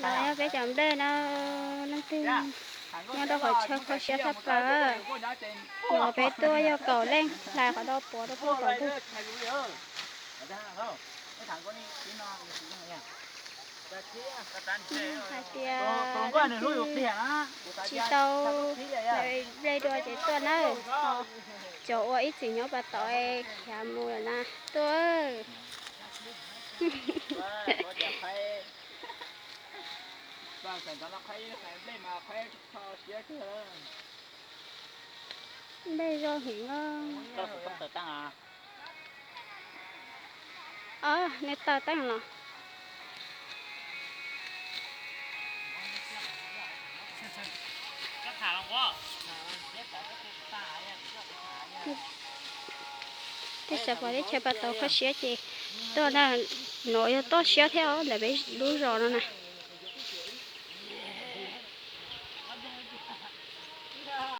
Yog peb cov nplej no, leej twg nyob rau qhov chaw kho siab tshaj plaws, yog peb tuaj yog kaum leej hlais qhov do puav rau puag tom ntug. Hais tias tsis tau nplej dua ces tuaj nawb. Cov uas ib txwm nyob pas tod khiav mus lawm na, tuaj. Nplej zoo heev. Os, nej taws teeb los. Tej sawv pom teb chaws pas tod kho siab ces tuaj na, no yog toj siab thiab os ntawm peb lub zos no na.